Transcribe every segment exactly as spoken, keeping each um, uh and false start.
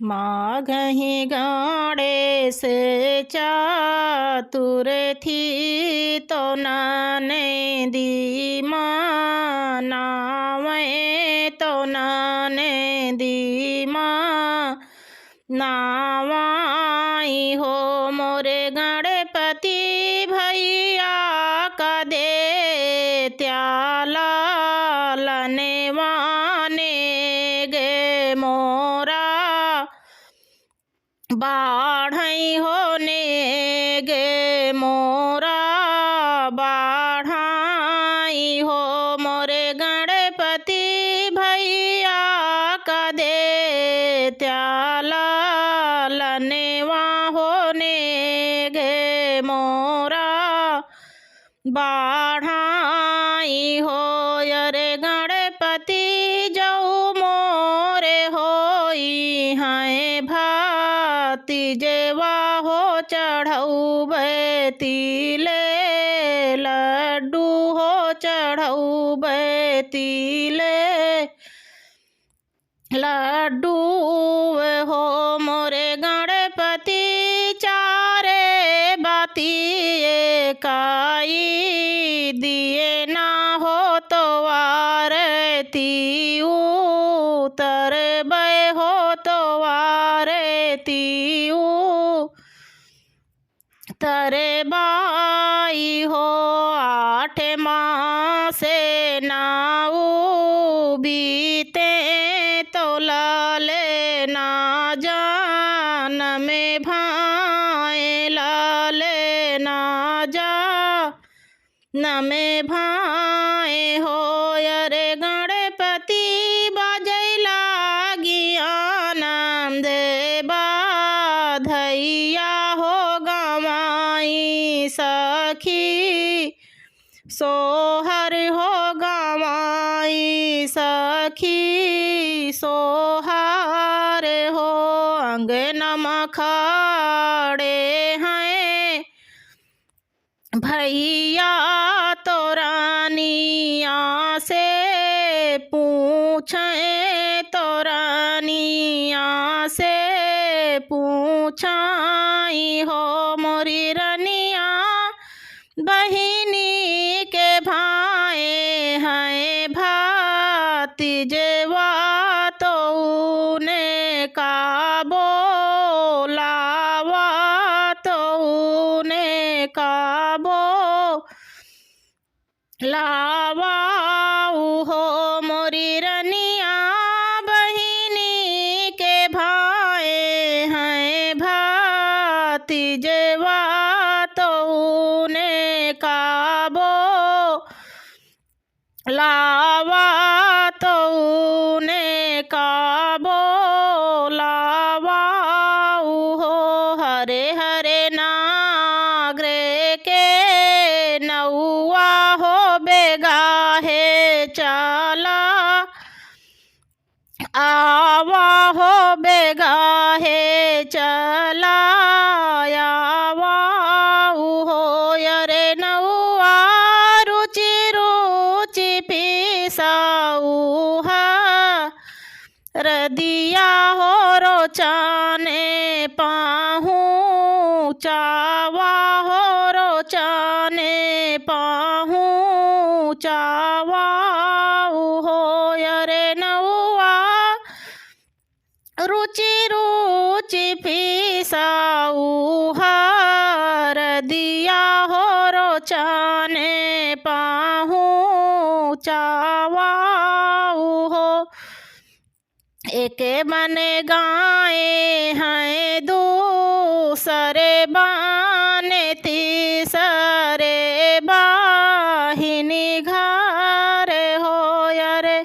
माघहि गणेस चातुर थी तो ननदी माँ नावै, तो ननदी माँ नावाई हो मोरे गणपति भैया का दे त्याला लनवाने गे मोरा बाढ़ई हो नेगे मोरा बाढ़ई हो मोरे गणपति भैया का दे त्याला लनवा हो नेगे मोरा बाढ़ई हो अरे गणपति जऊ मोरे होइहैं भाती जेवा हो चढ़उबै तिले लड्डू हो चढ़उबै तिले लड्डू हो मोरे गणपति चारे बाती एकाई दिए ना हो तो आरती उतरबै हो तो आरती उ तरे बाई हो आठ मासे नाऊ बीते तो लाले ना जान में भाए लाले ना जा नमे भाए हो अरे गणपति बाजै लागी आनंद बाधैया हो गवाई सखी सोहर हो गवाई सखी सोहर हो अंगन में खड़े हैं भैया तो रानिया से पूछे तो रानिया से पूछाई हो मोरी रनिया बहिनी के भाए हैं भाती जेवा तो उने का बोलावा तो उने का बो लावाऊ हो मोरी रनिया बहिनी के भाए हैं भाती जेवा तो उने का बो लावा तो उने का बोलावा उहो हरे हरे नागरे के नौआ हो बेगा हे चला आवा हो बेगा हे चला आवा उहो अरे नौआ रुचि रुचि पीसा उहा रदिया हो रोचाने पाहू चावा हो रोचाने पाहू चावा उहो अरे नौआ रुचि रुचि पीसा उहा रदिया हो रोचाने पाहू चावा उहो एक बन गाए हैं दूसरे बान तीसरे बाहिनी घर हो अरे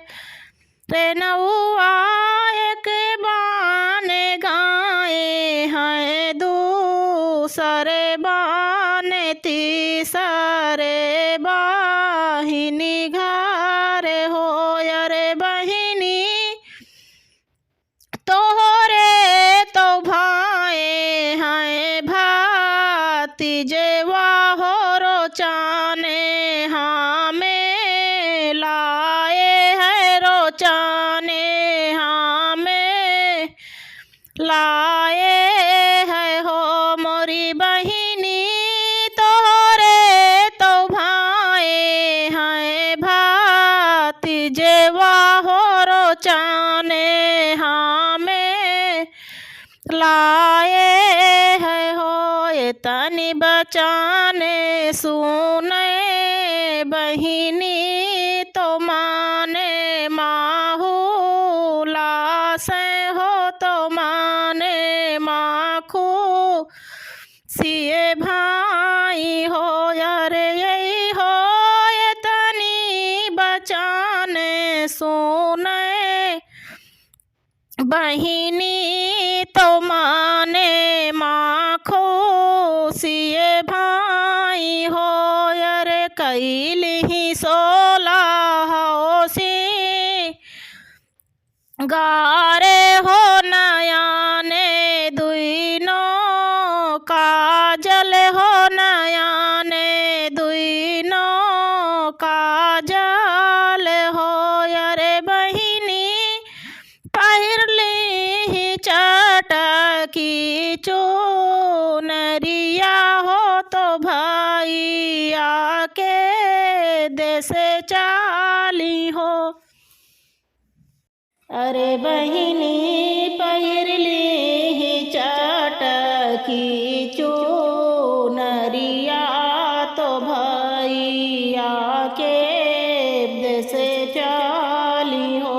रे नौआ एक बान गाए हैं दूसरे बान तीसरे बाहिनी घर हो अरे बहिनी तोहरे तो भाए हैं भाती जेवा हो रोचाने हमें लाए हैं रोचाने हमें लाए है हो मोरी बहिनी, तोहरे तो भाए हैं भाती, जेवा हो रोचाने हमें लाए है हो। एतनी बचाने सुने बहिनी, तो माने माहूला से हो, तो माने माखू सिए भाई हो। अरे यही हो, एतनी बचाने सुने बहिनी, तो माने माखो सिए भाई हो। अरे कैली ही सोला हो सी गारे हो नयाने दुइनो काजल हो, नयाने दुइनो काजल हो। अरे बहिनी पहिरली ही चटकी चुनरिया हो, तो भैया के देसे चाली हो। अरे बहिनी पहिरली ही चटकी चुनरिया, तो भैया के देसे चाली हो।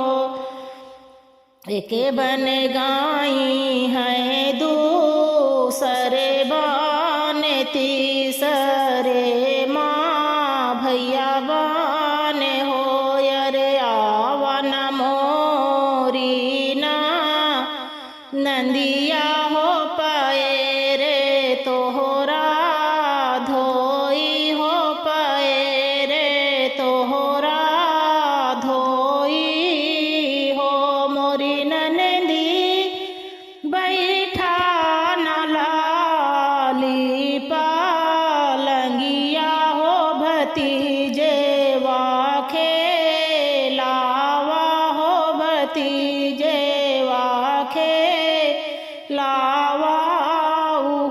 एके बन गाई है दूसरे बान तीसरे माँ भैया बान हो। अरे आवन मोरी ना नंदिया हो पैरे तोहरा धोई हो, पैरे तोहरा धोई हो। मोरी ननदी बैठा न लाली पलंगिया हो, भतीजेवा खेलावा हो, भतीजेवा खेलावा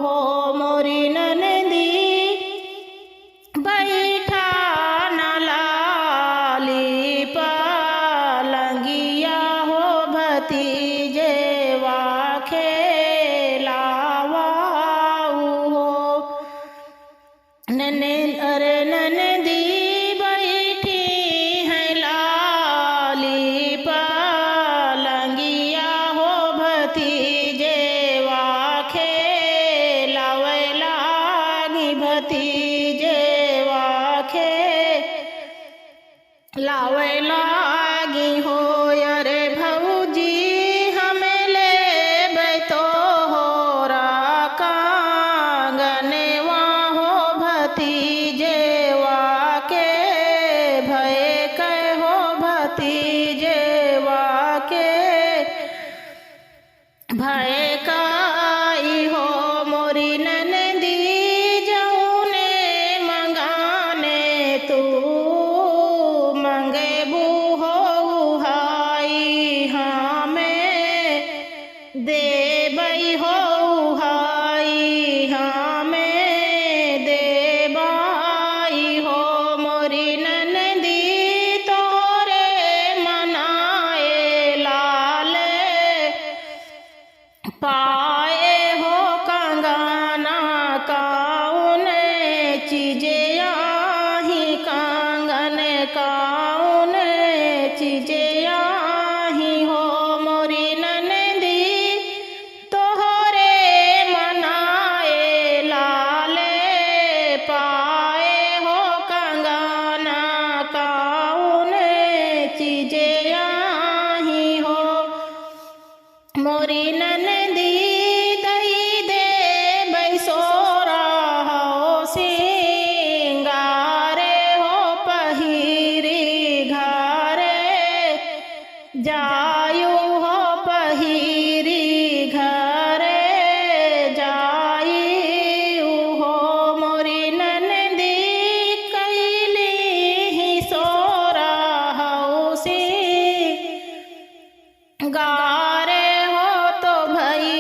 हो। मोरी ननदी बैठा न लाली पलंगिया हो, भतीजेवा खेलावा हो। नन-, अरे ननदी बैठी है लाली पलंगिया हो, भतीजेवा खेलावे लागी, भतीजेवा खे लावे लागी हो। अरे भौजी हम लेबै तोहरा कांगनवा हो, भतीजेवा के भय कै हो, भतीजेवा के भय काई हो। मोरी ननदी जौने मंगाने तू मंगेबू हो उहाई हमें देबै हो उहाई हमें देबाई हो। मोरी ननदी तोरे मनाए लाले पाए हो कंगना काउन चीजे आही, कंगन काउन चीजे आही हो। मोरी ननदी तोहरे मनाए लाले पाए हो कंगना काउन चीजे आही हो। मोरी ननदी दई देबै सोरहो सिंगारे हो पहिरी घरे जायु हो पहिरी घरे जायु हो। मोरी ननदी कैली ही सोरहो सिंगारे हो तो भई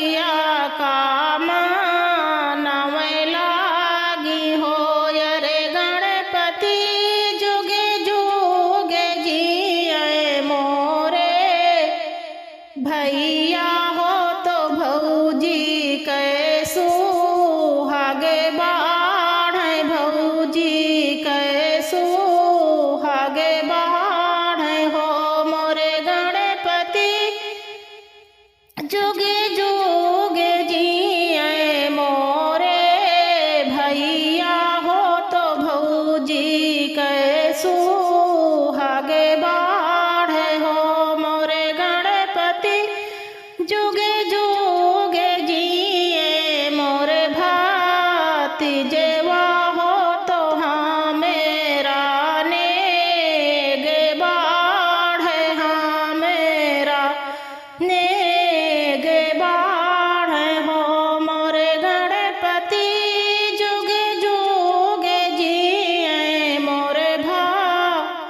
हो तो भौजी कै सुहाग बाढ़ै, भौजी कै सुहाग बाढ़ै हो मोरे गणपति। जुगे जुगे जिए मोरे भैया हो तो भौजी कै सुहाग बाढ़ै हो मोरे गणपति। जुगे जुगे जिए मोरे भतीजवा हो तो हमरा नेग बाढ़ै, हमरा नेग बाढ़ै हो मोरे गणपति। जुगे जुगे जिए मोरे भतीजवा